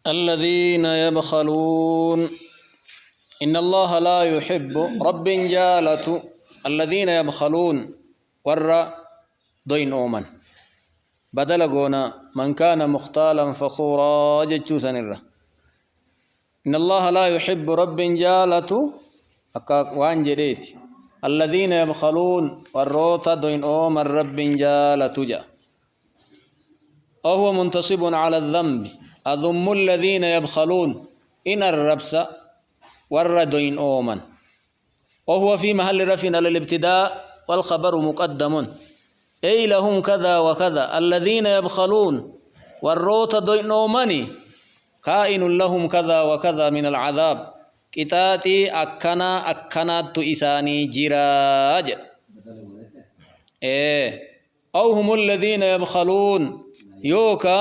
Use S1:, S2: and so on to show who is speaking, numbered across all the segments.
S1: الذين يبخلون إن الله لا يحب رب جالة الذين يبخلون ور دوين أومن بدل قونا من كان مختالا فخورا جتشو سنرة إن الله لا يحب رب جالة وان جريت الذين يبخلون والروتا دوين أومن رب جالة جا وهو منتصب على الذنب أذم الذين يبخلون إن الربس والردين أومن وهو في محل رفع على الابتداء والخبر مقدم أي لهم كذا وكذا الذين يبخلون والروت دوين أومني كائن لهم كذا وكذا من العذاب قطاتي أكنا أكنات إساني جراج إيه أو هم الذين يبخلون يوكا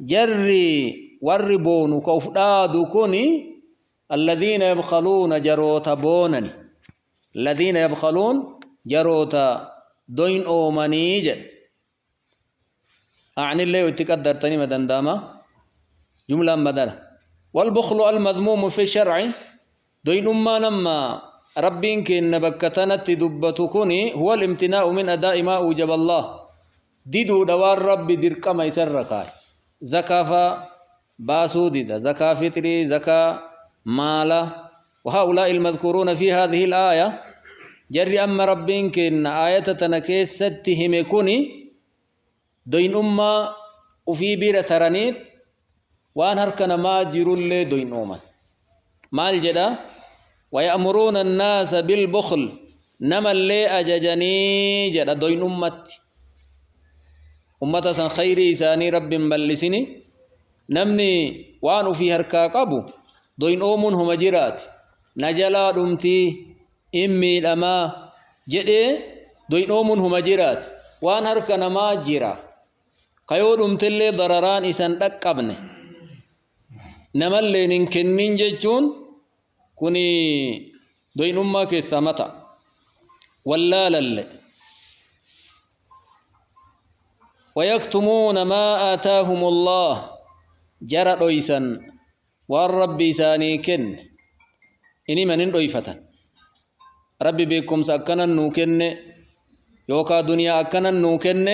S1: جري وربون كوفداد كوني الذين يبخلون جروت بونني الذين يبخلون جروت دوين أومني جل أعني الله يتقدر تاني مدن داما جملة بدلة والبخل المذموم في الشرع دوين أما نما ربين كن بكتنت دبتكني هو الامتناع من أداء ما أوجب الله ديدو دوار ربي دركما يسرقاي زكاة باسو ديدا زكاة فطري زكاة مالا وهؤلاء المذكورون في هذه الآية جري أما ربين كن آية تنكيستهم كوني دوين أما وفي بيرة ترانيت وان هركنا ما جرول دوين أوما مال جدا ويأمرون الناس بالبخل نما اللي أججني جدا دوين أمت أمة سن خيري إساني رب بلسني نمني وان في هركا قبو دوين أومن هم جرات نجلا دمتي إمي لما جدي دوين أومن هم جرات وان هركا نما جرا كيو دمتلي ضرران إسان دقبني نملي ننكنين جتون كوني دوين أمة كسامتا ولا للي ويكتمون ما آتاهم الله جرى دويسا والرب إساني كن إني من دويفة ربي بكم سأكنا نوكن يوكا دنيا أكنا نوكن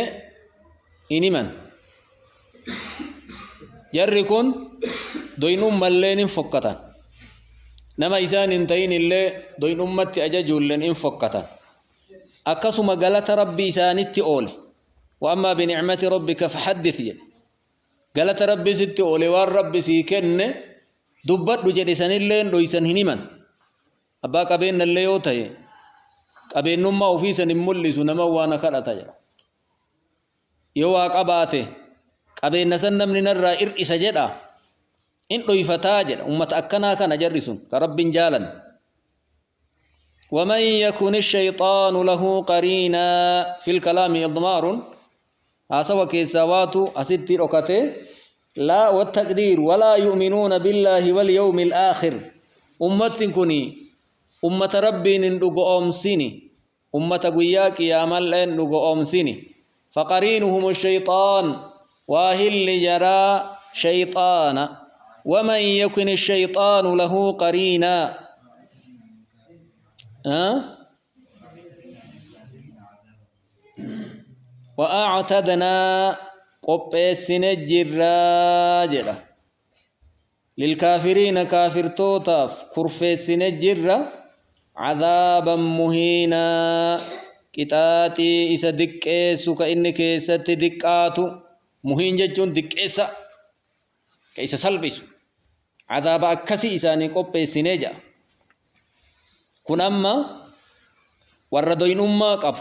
S1: إني من جركن دوين أمة اللين فكتا نما إسان انتين اللي دوين أمة أججوا اللين انفكتا أكسم قالت ربي إساني أولي وأما بنعمة ربك فحدث قالت ربي ست أولي والرب سيكن دبت بجد إسان اللين دويسان هنيما أبا قبين اللي يوتي قبين نما وفيسن ملس نما وانا كرتا يوا قباته قبين نسن من نرى إرئس جدا إن ضيفتا جدا أمة أكنا كان جرسون كرب جالا ومن يكن الشيطان له قرينا في الكلام إضمار أسوى كيساوات أستي ركته لا والتقدير ولا يؤمنون بالله واليوم الآخر أمة كني أمة ربي ندقو أمسيني أمة قياك يا ملئ ندقو أمسيني فقرينهم الشيطان واهل جرى شيطان ومن يكن الشيطان له قرينا ها؟ وأعتدنا قبسن الجراجلة للكافرين كافر توتاف كرفسن الجرة عذابا مهينا قطاتي إسا دكيسو كإن كيست دكاتو مهين جتون دكيسا كيسا سلبسو عذاب أكسي إساني قبسن جا كن أما وردين أما قب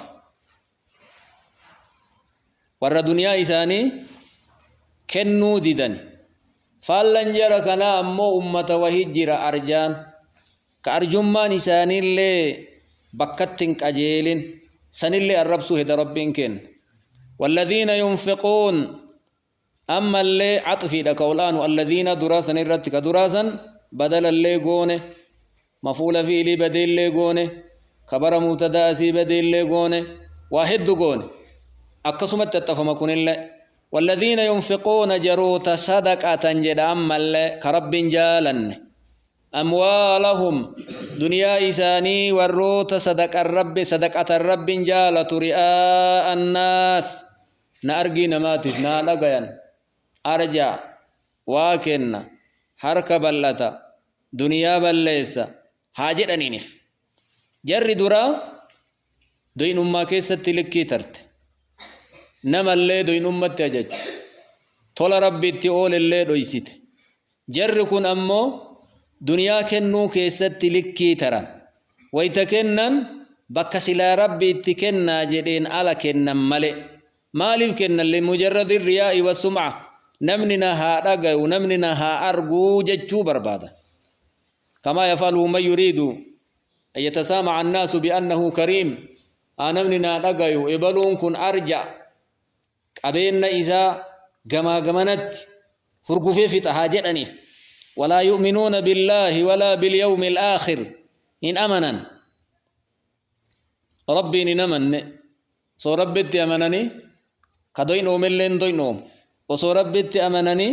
S1: warra duniyaa isaanii kennuu didan faallan jara kanaa ammoo ummata wahii jira arjaan ka arjummaan isaaniillee bakkatti hin qajeelin sanillee arrabsuu heda rabbiin kenna والذين ينفقون أما اللي عطفي لك الآن الذين دراسا الرتك دراسا بدل اللي قونه مفعول فيه لي بدل اللي قونه خبر مبتدا سي بدل اللي قونه واحد قونه أقسمت تتفهم كن الله والذين ينفقون جروت صدقة جد أما كرب جالن أموالهم دنيا إساني وروت صدق الرب صدقة الرب جالة رئاء الناس نأرجي نماتف نا أرجع واكن حركة بلتا دنيا بليسا حاجة أنينف جري درا دوين أمّا كيست لكي ترت namallee doynummatti ajaje tola rabbitti oolellee dhoysite jarri kun ammoo duniyaa kennuu keessatti likkii taran wayta kennan bakka silaa rabbi itti kennaa jedheen ala kennan male maaliif kennan limujarradi riyaa'i wasum'a namni na haa dhagayu namni na haa arguu jechuu barbaada kamaa yafaluhu man yuriidu an yatasaamaca annaasu biannahu kariim haa namni naa dhagayu ebaluun kun arja qabeenna isaa gamaa gamanatti hurgufee fixa haa jedhaniif walaa yu'minuuna billaahi walaa bilyawmi alaakhir hin amanan rabbiin hin amanne osoo rabbitti amananii ka doynoomillee hin doynoomu osoo rabbitti amananii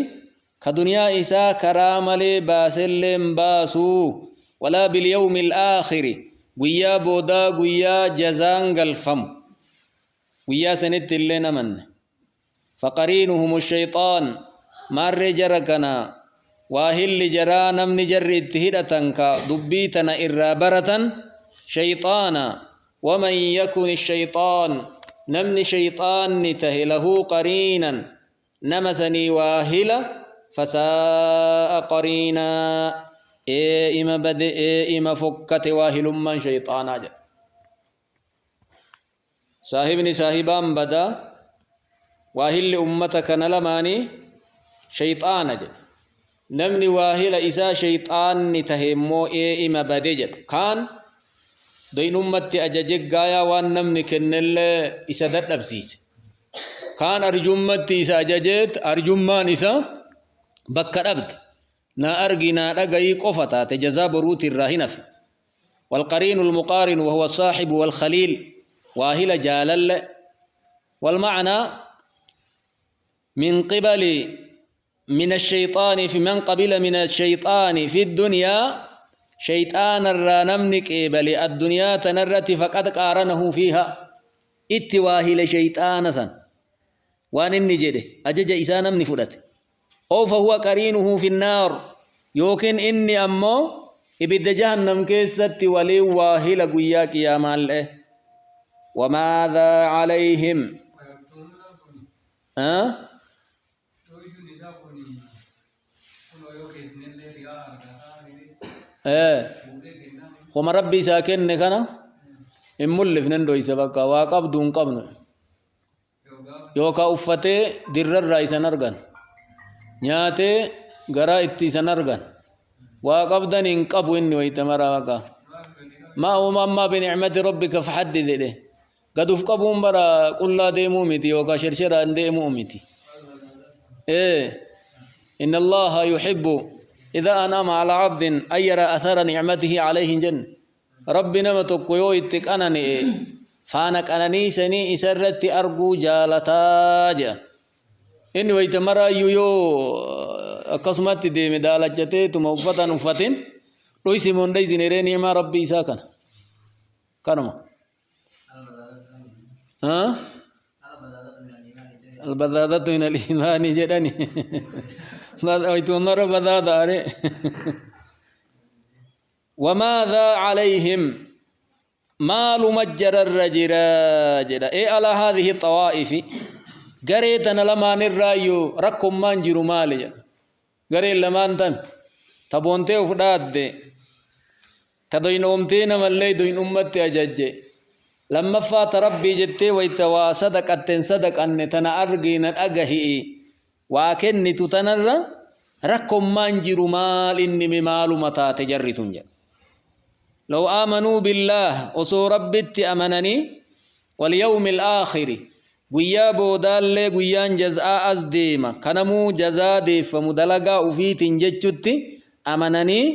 S1: ka duniyaa isaa karaa malee baasellee hin baasuu walaa bilyawmi alaakhiri guyyaa boodaa guyyaa jazaan galfamu guyyaa sanitti illee hin amanne faqariinuhum shayxaan maarree jara kana waa hilli jaraa namni jarri itti hidhatan ka dubbii tana irraa baratan shayxaana waman yakun shayxaan namni shayxaanni tahe lahu qariinan nama sanii waa hila fasaa'a qariinaa ee ima bade ee ima fokkate waa hilummaan shayxaanaa jedha Saahibni saahibaan badaa waahilli ummata kana lamaanii shayxaana jedhe. Namni waahila isaa shayxaanni tahe immoo ee ima bade jedha. Kaan doynummatti ajaje gaayaa waan namni kennellee isa dadhabsiise. Kaan arjummatti isa ajajeet arjummaan isa bakka dhabde. Naa argi naa dhagayii qofa taate jazaa boruuti irraa hin hafe. والقرين المقارن وهو الصاحب والخليل واهل جالل والمعنى من قبل من الشيطان في من قبل من الشيطان في الدنيا شيطان الرانمنك قبل الدنيا تنرت فقد قارنه فيها اتواهل شيطان سن وان inni jedhe ajaja isaa namni fudhate oo fahuwa qariinuhu fi nnaar yookiin inni ammoo ibidda jahannam keessatti waliin waahila guyyaa qiyaamaallee wamaadhaa calayhim ah?
S2: Dhoysuun isaa kun kunoo yoo keessanillee riyaa argataa jedhee fuudhee kennaa.
S1: Homa rabbi isaa kenne kana hin mul'ifnen dhoyse bakka waa qabdu hin qabnu yookaa uffatee dirrarraa isan argan nyaatee garaa itti isan argan waa qabdan hin qabu inni wayita maraa bakka maa uma ammaa binicmati rabbika fahaddid jedhe gad uf qabuun bara qullaa deemuu miti yookaa shersheraan deemuu miti ee inna allaha yuhibbu idha an'ama ala abdin an yara athara ni'matihi alayhi hin jenne Rabbi nama tokko yoo itti qanani'e faana qananii sanii isa irratti arguu jaalataa jedhan. Inni wayita maraayyuu yoo akkasumatti deeme daalachatee tuma uffataan uffatin dhoysi moo hin dhoysine ree ni'imaa Rabbii isaa kana. Kanuma. Albadaadatu min al-iimaani jedhani. Wayituma mara badaada aree. Wamaadhaa calayhim maaluma jararra jira jedha ee alaa haadhihi xawaa'ifi garee tana lamaan irraayyuu rakkommaan jiru maali jedha gareen lamaan tami ta boontee uf dhaadde ta doynoomtee namallee doynummatti ajajje lammaffaa ta rabbii jettee wayta waa sadaqatten sadaqanne tana argii na dhagahi'i waa kennitu tanarra rakkommaan jiru maal inni me maaluma taate jarri tun jedha. Law aamanuu billaah osoo rabbitti amananii wal yawmil aakhiri guyyaa boodaallee guyyaan jaz'aa as deema kanamuu jazaa deeffamu dalagaa ufiitiin jechutti amananii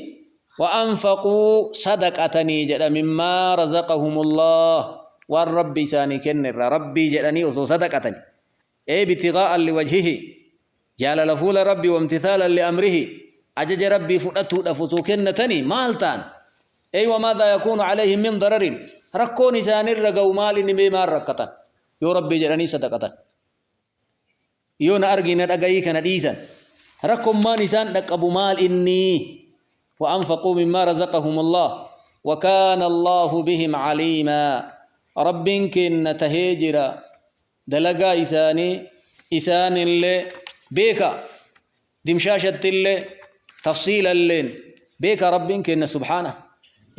S1: wa anfaquu sadaqatanii jedha mimmaa razaqahumullah waan rabbi isaanii kenne irraa rabbii jedhanii osoo sadaqatanii. Ee ibtigaa'an liwajhihi, jaalala fuula Rabbii, wamtithaalan liamrihi, ajaja Rabbii fudhatuudhaaf osoo kennatanii maal ta'an? Ey wamaadhaa yakuunu alayhim min dararin, rakkoon isaanirra ga'u maal inni mee maal rakkatan yoo Rabbii jedhanii sadaqatan? Yoo na argi na dhagayii kana dhiisan rakkommaan isaan dhaqqabu maal inni? وأنفقوا مما رزقهم الله وكان الله بهم عليما، ربين كن تهجر دلقا إساني إسان اللي بيكا دمشاشة اللي تفصيلا اللين بيكا ربين كن سبحانه.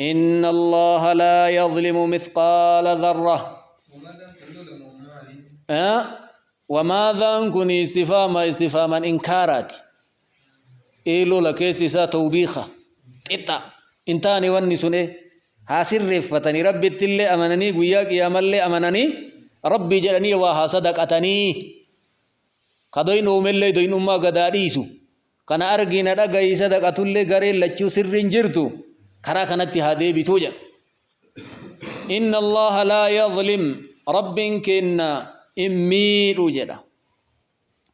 S1: إن الله لا يظلم مثقال ذرة. أه؟ وماذا كن استفهام استفهاما إنكارات إيلو لكيس إسا توبيخة إتا إنتاني وني سنة ها سرفتني ربي تلي أمنني قياك يا ملي أمنني ربي جلني وها صدقتني قدين أملي دين أما قداريسو كان أرجينا رجعي صدقة اللي غري لتشو سر جرتو كرا كانت هذه بتوجا. إن الله لا يظلم رب كنا إمير جدا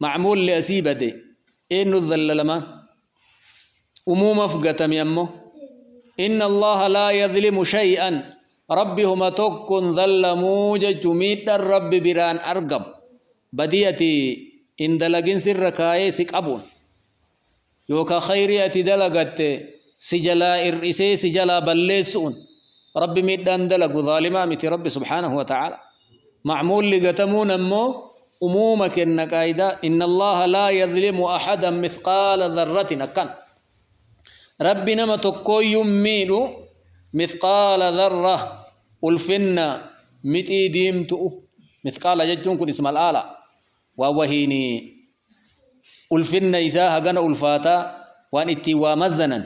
S1: معمول لأسيبته إنه الظللما أموم فقتم يمه. إن الله لا يظلم شيئا ربي هما تكن ظلموا جميت الرب بران أرقم بديتي إن دلقين سر كاي سك أبون يوكا خيريتي دلقت سجلا إرئيسي سجلا بلسون ربي ميدان دلق ظالما متي ربي سبحانه وتعالى معمول لقتمون أمو أمومك النكايدة. إن الله لا يظلم أحدا مثقال ذرة أكن ربي نما تكو يميل مثقال ذرة ألفنا متي ديمتو مثقال جتون كن اسم الآلة ووهيني ألفنا إذا هجنا ألفاتا وأن اتوا مزنا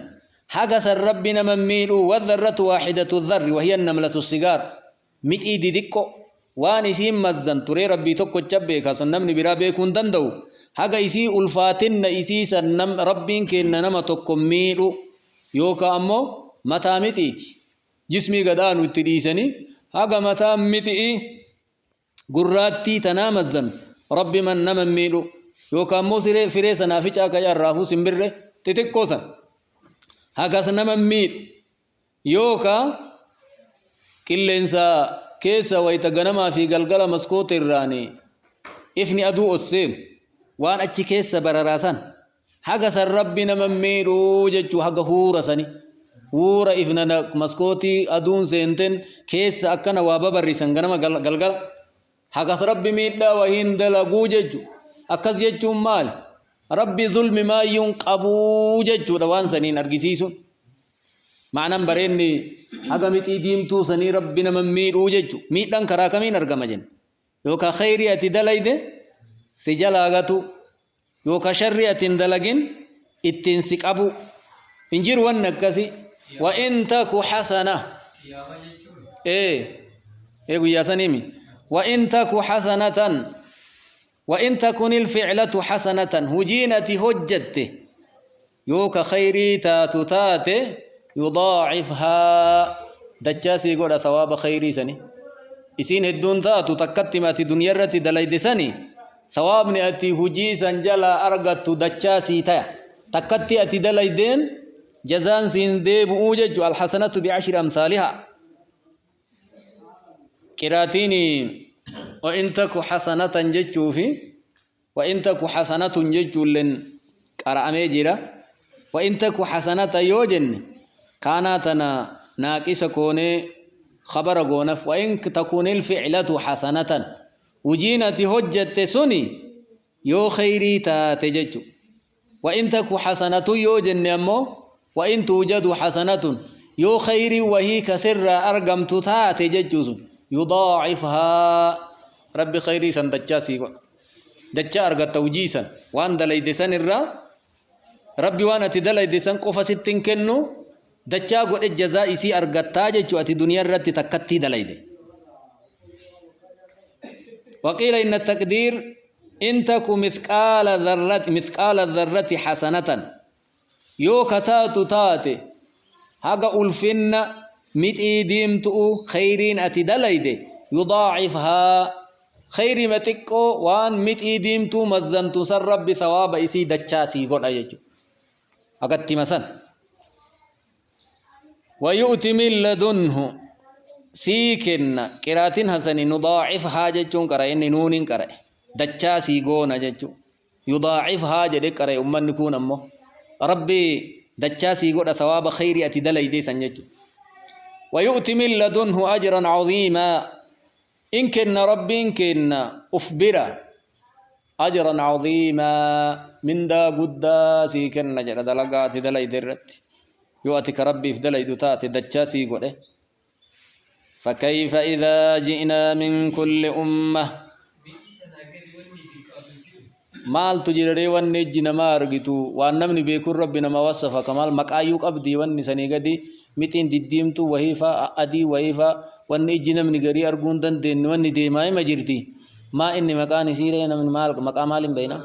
S1: حجس الرب نما ميل والذرة واحدة الذر وهي النملة الصغار متي ديكو waan isiin mazzan turee rabbii tokkocha beeka san namni biraa beekuun danda'u haga isii ulfaatinna isii san nam rabbiin kenna nama tokko miidhu yookaan ammoo mataa mixiiti jismii gadaanu itti dhiisanii haga mataa mixii gurraattii tanaa mazzan rabbi man nama miidhu yookaan ammoo siree firee sanaa ficaa ka'ee arraafuu simbirre xixiqqoo san hagas nama miidhu yookaan qilleensa keessa wayita ganamaa fi galgala maskoota irraanii ifni aduu osseenu waan achi keessa bararaasan haga san rabbi nama miidhuu jechuu haga huura sani huura ifna maskootii aduun seenten keessa akkana waa babarrisan ganama galgala hagas rabbi miidhaa wahiin dalaguu jechu akkas jechuun maal rabbi zulmi maayyuun qabuu jechuudha waan saniin argisiisuun معنى بريني haga mixii diimtuu sanii rabbi nama miidhuu jechu miidhaan karaa kamiin argama jenna yookaan khayrii ati dalayde si jalaa gatu yookaan sharrii ati hin dalagin ittiin si qabu hin jiru wanni akkasi wa in taku hasana ee ee guyyaa saniimi wa in taku hasanatan wa in takun ilficlatu hasanatan hujiin ati hojjatte yooka khayrii taatu taate يضاعفها دجاسي قول ثواب خيري سني isiin hedduun taatu takkatti ati duniyaa irratti dalayde sani thawaabni ati hujii san jalaa argattu dachaa sii taya takkatti ati dalaydeen jazaan siin deebi'uu jechu alhasanatu bi'ashri amsaalihaa qiraatiin وإن تك حسنة jechuufi وإن تك حسنة jechuulleen qara'amee jira وإن تك حسنة yoo jenne kaanaa tana naaqisa koonee خبر goonaf وإن تكون الفعلة حسنة hujiin ati hojjatte suni yoo khayrii taate jechu وإن تك حسنة yoo jenne ammoo وإن توجد حسنة yoo khayrii wahii kasirraa argamtu taate jechuu sun يضاعفها rabbi khayrii san dachaa sii godha dachaa argatta hujii san waan dalayde san irraa rabbi waan ati dalayde san qofa sitti hin kennu dachaa godhe jazaa isii argattaa jechuu ati duniyaa irratti takkattii dalayde. وقيل إن التقدير إن تك مثقال ذرة مثقال ذرة حسنة yoo kataatu taate haga ulfinna mixii diimtu'u khayriin ati dalayde يضاعفها. Khayrima xiqqoo waan mixii diimtuu mazzantu san Rabbi thawaaba isii dachaa sii godha jechuudha. Agattima san. Wayu'ti min ladunhu sii kenna qiraatiin hasani nudaacifhaa jechuun qara'e inni nuuniin qara'e dachaa sii goona jechuudha. Yudaacifhaa jedhe qara'e ummanni kuun ammoo Rabbi dachaa sii godha thawaaba khayrii ati dalaydee san jechuudha. Wayu'ti min ladunhu ajran caziimaa in kenna Rabbiin kenna uf bira ajran caziimaa mindaa guddaa sii kenna jedha dalagaa ati dalayde irratti yoo ati ka Rabbiif dalaydu taate dachaa sii godhe. فكيف إذا جئنا من كل أمة maaltu jira ree wanni ijji namaa argitu waan namni beekuun rabbi nama wasafa kamaal maqaayyuu qabdi wanni sanii gadi mixiin diddiimtuu wahiifaa adii wahiifaa wanni ijji namni garii arguu hin dandeenye wanni deemaa hima jirti maa inni maqaan isii ree namni maal maqaa maal hin beekna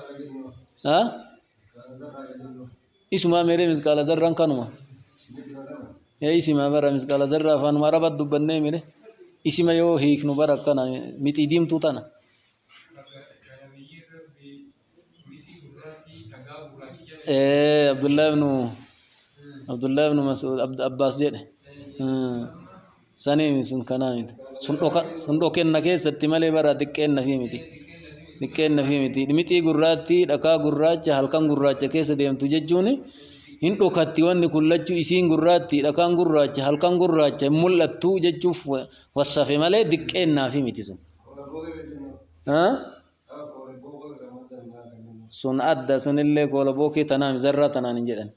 S1: isumaa meeree misqaala darraan kanuma Ee isima bara misqaala zarraa afaanuma araba dubbannee mire isima yoo hiiknu bara akkana mixii diimtuu tana. Ee Abdullah ibnu Abdullah ibnu Mas'ud Abbaas jedhe. Sanii sun kanaa miti. Sun dhoka sun dhokenna keessatti malee bara xiqqeenna fi miti. Xiqqeenna fi miti. Mixii gurraattii dhakaa gurraacha halkan gurraacha keessa deemtu jechuun hin dhokatti wanni kun lachuu isiin gurraattii dhakaan gurraacha halkan gurraacha hin mul'attu jechuuf wassafe malee diqqeennaa fi miti sun. Sun adda sunillee koola bookee tanaan zarraa tanaan hin jedhan.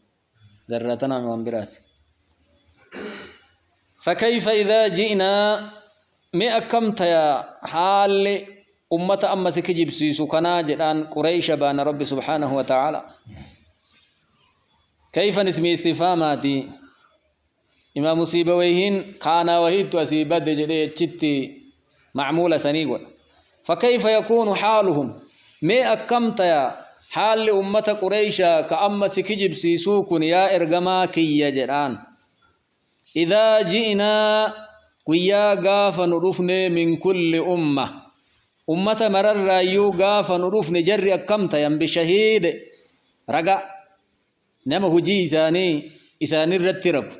S1: Zarraa tanaan waan biraati. فكيف إذا جئنا mee akkam taya haalli ummata amma si kijibsiisu kanaa jedhaan Qureysha baana Rabbi subhaanahu wa ta'aala. Kayfan ismi istifaamaati Imaamu Siibawayhiin kaanaa wahiittu asii bade jedhee achitti macmuula sanii godha. Fakayfa yakuunu xaaluhum mee akkam taya haalli ummata Qureyshaa ka amma si kijibsiisuu kun yaa ergamaa kiyya jedhaan. Idhaa ji'naa guyyaa gaafa nu dhufne min kulli umma ummata mararraayyuu gaafa nu dhufne jarri akkam tayan bishahiide raga nama hujii isaanii isaanirratti ragu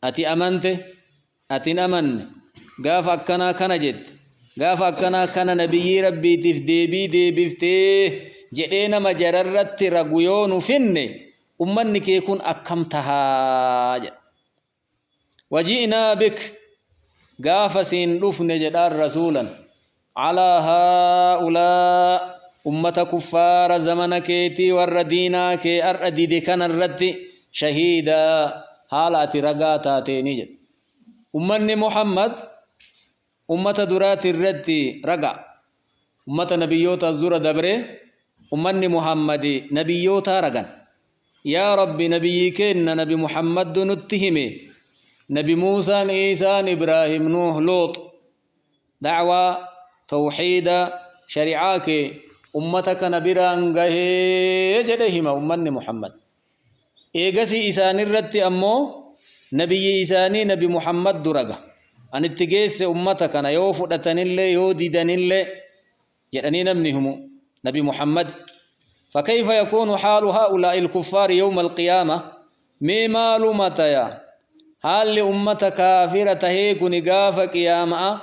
S1: ati amante ati hin amanne gaafa akkanaa kana jette gaafa akkanaa kana nabiyyii rabbiitiif deebii deebiftee jedhee nama jararratti ragu yoo nu finne ummanni kee kun akkam tahaa jedha. Waji'naa bik gaafa siin dhufne jedhaan rasuulan calaa haa'ulaa ummata kuffaara zamana keetii warra diinaa kee ar'a dide kana irratti shahiidaa haala ati ragaa taateeni jedha. Ummanni Muhammad ummata duraati irratti raga. Ummata nabiyyoota as dura dabre ummanni Muhammadi nabiyyootaa ragan. Yaa Rabbi nabiyyii keenna nabi Muhammaddu nutti hime. Nabi Muusaan, Iisaan, Ibraahim, Nuuh, Luux. Da'waa, tawxiida, shari'aa kee ummata kana biraan gahee jedhe hima ummanni Muhammad. Eegasii isaanirratti ammoo nabiyyi isaanii nabi Muhammad duraga. An itti geesse ummata kana yoo fudhatanillee yoo didanillee jedhanii namni himu nabi Muhammad. فكيف يكون حال هؤلاء الكفار يوم القيامة مي مالو متى حال أمة كافرة تهيكن قاف قيامة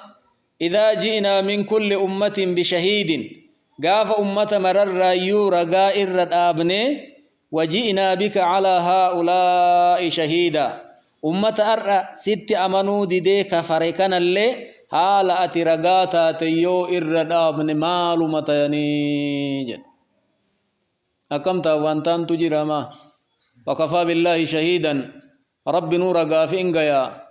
S1: إذا جئنا من كل أمة بشهيد قاف أمة مرر يورا إر آبني وجئنا بك على هؤلاء شهيدا أمة أرى ست أمنوا ديدي كفركنا اللي حال أتي رقاتا تيو إر آبني مالو متيني جد akkam ta'a waan taantu jira maa wakafaa billaahi shahiidan rabbi nuu ragaa fi in gaya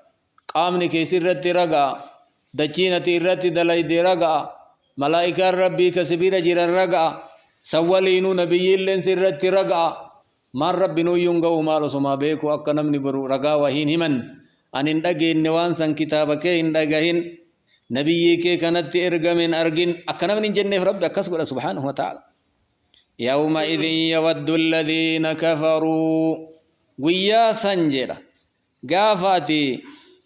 S1: qaamni kee sirratti ragaa dachiin ati irratti dalayde ragaa malaa'ikaan rabbii ka si bira jiran ragaa san waliinuu nabiyyiilleen sirratti ragaa maan rabbi nuuyyuun ga'u maal osumaa beeku akka namni boru ragaa wahiin himan an hin dhageenne waan san kitaaba kee hin dhagahin nabiyyii kee kanatti ergame hin argin akka namni hin jenneef rabbi akkas godha subhaanahu wa ta'ala. Yawma idhin yawaddu alladhiina kafaruu guyyaa san jedha gaafa ati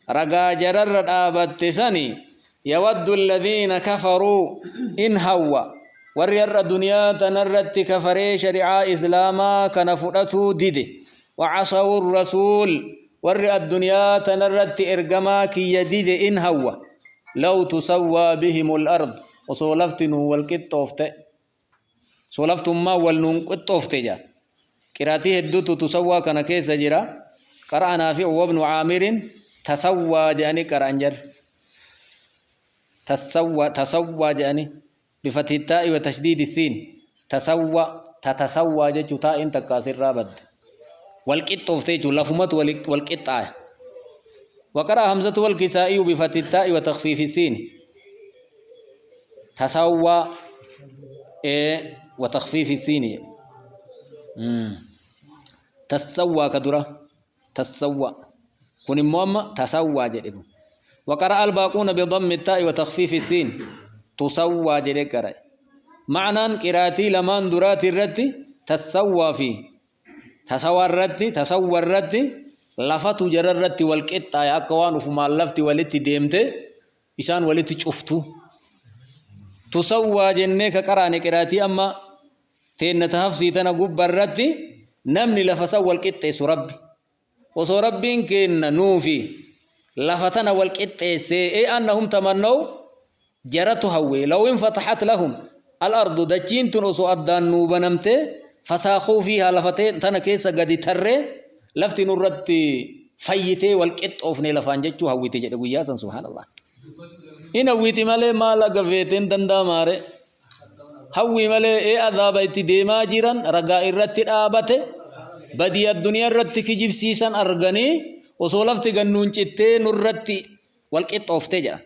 S1: ragaa jararra dhaabatte sani. Yawaddu alladhiina kafaruu in hawwa warri har'a duniyaa tanarratti kafaree shari'aa islaamaa kana fudhatuu dide wacasawu rasuul warri addunyaa tanarratti ergamaa kiyya dide in hawwa law tusawwaa bihimul ard osoo lafti nuu wal qixxoofte osoo laftummaa wal nuun qixxoofte jaa qiraatii hedduutu tusawwaa kana keessa jira qara'a naafi'u wabnu caamirin tasawwaa jedhanii qara'an jarri tasawwa tasawwaa jedhanii bifathi taa'i wa tashdiidi siin tasawwa tatasawwaa jechuu taa'iin takka asirraa badde wal qixxoofte jechuu lafumatu wal qixxaaya وقرأ همزة والكسائي بفتح التاء وتخفيف السين تسوى إيه وتخفيف السين تسوى كدرة تسوى كن مؤمن تسوى جديد وقرأ الباقون بضم التاء وتخفيف السين تسوى جديد قرأ معنى قراتي لمان درات الرد تسوى فيه تسوى الرد تسوى الرد لفتو جر الرد والقطة يا كوان وفما لفت ولت ديمت إسان ولت شفتو تسوى جنك قراني قراتي أما تين تهفسي تنا قب الرد نمني لفسوى والقطة سربي osoo rabbiin keenna nuufi lafa tana wal qixxeessee ee annahum tamannaw jaratu hawwe law infataxat lahum al-ardu dachiin tun osoo addaan nuu banamtee fasaakuu fiihaa lafa tana keessa gadi tarree lafti nurratti fayyitee wal qixxoofne lafaan jechuu hawwite jedhe guyyaa san subhaanallah. In hawwiti malee maal aga feeteen danda'amaare Hawwii malee ee azaaba itti deemaa jiran ragaa irratti dhaabate badii addunyaa irratti kijibsiisan arganii osoo lafti gannuun cittee nurratti wal qixxooftee jedhan.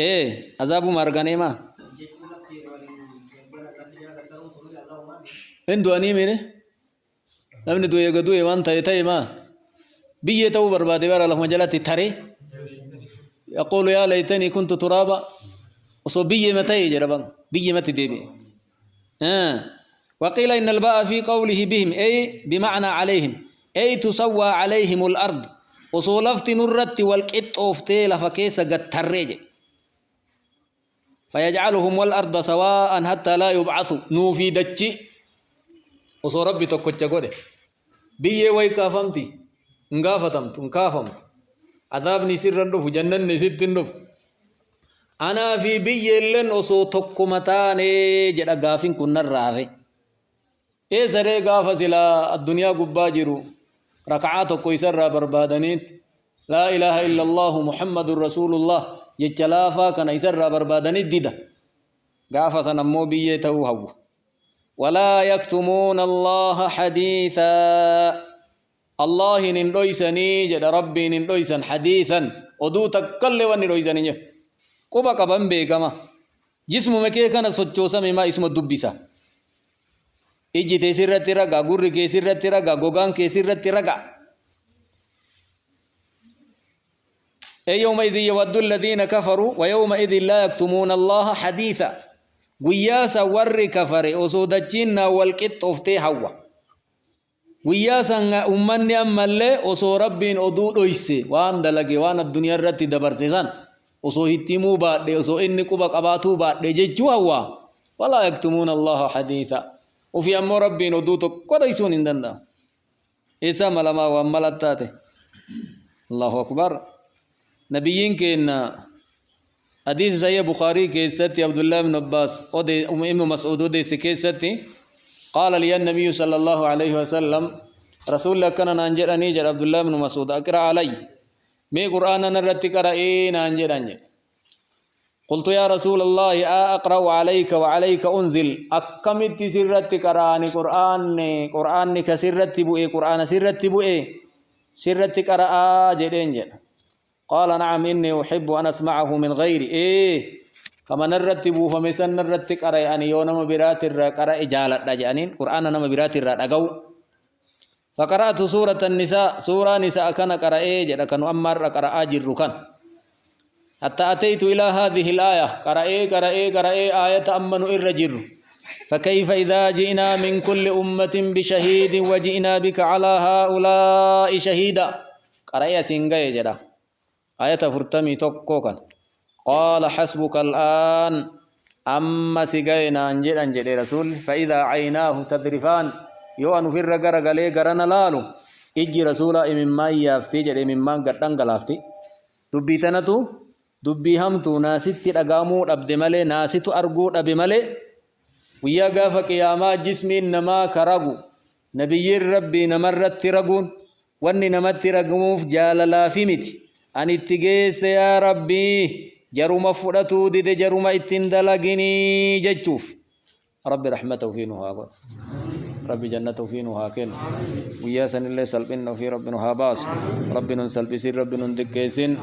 S1: Ee azaabuma arganee maa? Hin du'anii mire? Namni du'e eega du'e waan ta'e ta'e maa biyyee ta'uu barbaade bara lafuma jalatti taree yaquulu yaa laytanii kuntu turaaba osoo biyyeema ta'e jedha ban biyyeematti deebi'e. وقيل إن الباء في قوله بهم أي بمعنى عليهم أي تسوى عليهم الأرض osoo lafti nurratti wal qixxooftee lafa keessa gad tarree jedhe فيجعلهم والأرض سواء حتى لا يبعثوا نوفي دچي osoo rabbi tokkocha godhe biyyee way kaafamti hin gaafatamtu hin kaafamtu azaabni sirra hin dhufu jannanni sitti hin dhufu anaa fi biyyeelleen osoo tokkuma taanee jedha gaafin kun narraa hafe Eessa ree gaafa silaa addunyaa gubbaa jiru raka'aa tokko isarraa barbaadaniit laa ilaaha illallaahu muhammadun rasuulullah jecha laafaa kana isarraa barbaadaniit dida. Gaafa san ammoo biyyee ta'uu hawwa. Walaa yaktumuuna Allaaha hadiithaa Allaahin hin dhoysanii jedha Rabbiin hin dhoysan hadiithan oduu takkallee wanni dhoysan hin jiru. Quba qaban beekama. Jismuma kee kana sochoosame maa isuma dubbisa. Ijji tee sirratti raga, gurri kee sirratti raga, gogaan kee sirratti raga. Ee yawma idhin yawaddu alladhiina kafaruu wa yawma idhin laa yaktumuuna Allaha hadiitha. Guyyaa san warri kafare osoo dachiin naa wal qixxooftee hawwa. Guyyaa san ummanni ammallee osoo Rabbiin oduu dhoyse waan dalage waan addunyaa irratti dabarse san osoo itti himuu baadhe osoo inni quba qabaatuu baadhe jechuu hawwa. Walaa yaktumuuna Allaha hadiitha. Ufii ammoo Rabbiin oduu tokko dhoysuun hin danda'amu. Eessaa malamaa waan malattaate. Allahu akbar. Nabiyyiin keenna hadiisa sahih Bukhaarii keessatti Abdullah ibn Abbas ibn Mas'ud odeesse keessatti qaala liya nabiyyu sallallahu alayhi wa sallam rasuulli akkana naan jedhanii jedha Abdullah ibn Mas'ud aqra alay mee qur'aana narratti qara'ee naan jedhan jedhe قلت يا رسول الله أقرأ عليك وعليك أنزل أكمت سرت قرآن قرآن قرآن كسرت بؤي قرآن سرت بؤي سرت قرآ جدين جد قال نعم إني أحب أن أسمعه من غيري إيه كما نرت بوفمي سن نرت قرأ أني يونم برات الرا قرأ جالت جانين قرآن نم برات الرا دغو فقرأت سورة النساء سورة نساء كان قرأ جد كانوا أمر قرأ جر كان حتى أتيت إلى هذه الآية قرأ قرأ قرأ آية أمن الرجر فكيف إذا جئنا من كل أمة بشهيد وجئنا بك على هؤلاء شهيدا قرأ سنجا جدا Ayata 41 kana. Qaala hasbuka al'aan amma si gaye naan jedhan jedhe Rasuulli. Fa'idaa caynaahu tadrifaan yoo an ufirra gara galee garana laalu ijji Rasuulaa imimmaan yaafti jedhe imimmaan gad dhangalaafti. Dubbii tanatu dubbii hamtuu naasitti dhaga'amuu dhabde malee naasitu arguu dhabe malee guyyaa gaafa qiyaamaa jismiin namaa ka ragu nabiyyiin Rabbii namarratti raguun Wanni namatti ragamuuf jaalalaafi miti. Ani itti geesse yaa Rabbii jaruma fudhatuu dide jaruma itti hin dalaginii jechuuf. Rabbi rahmata ufii nu haa godhu. Rabbi jannata ufii nu haa kennu. Guyyaa sanillee salphinna ufii Rabbi nu haa baasu. Rabbi nun salphisin Rabbi nun xiqqeessin.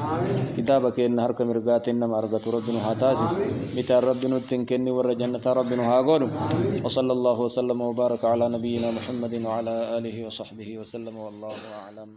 S1: Kitaaba keenna harka mirgaatiin nama argatu Rabbi nu haa taasisu. Bitaan Rabbi nutti hin kenni warra jannataa Rabbi nu haa godhu. Wa sallallahu wa sallama wa baraka ala nabiyyina Muhammadin wa ala alihi wa sahbihi wa sallama wallahu a'lam.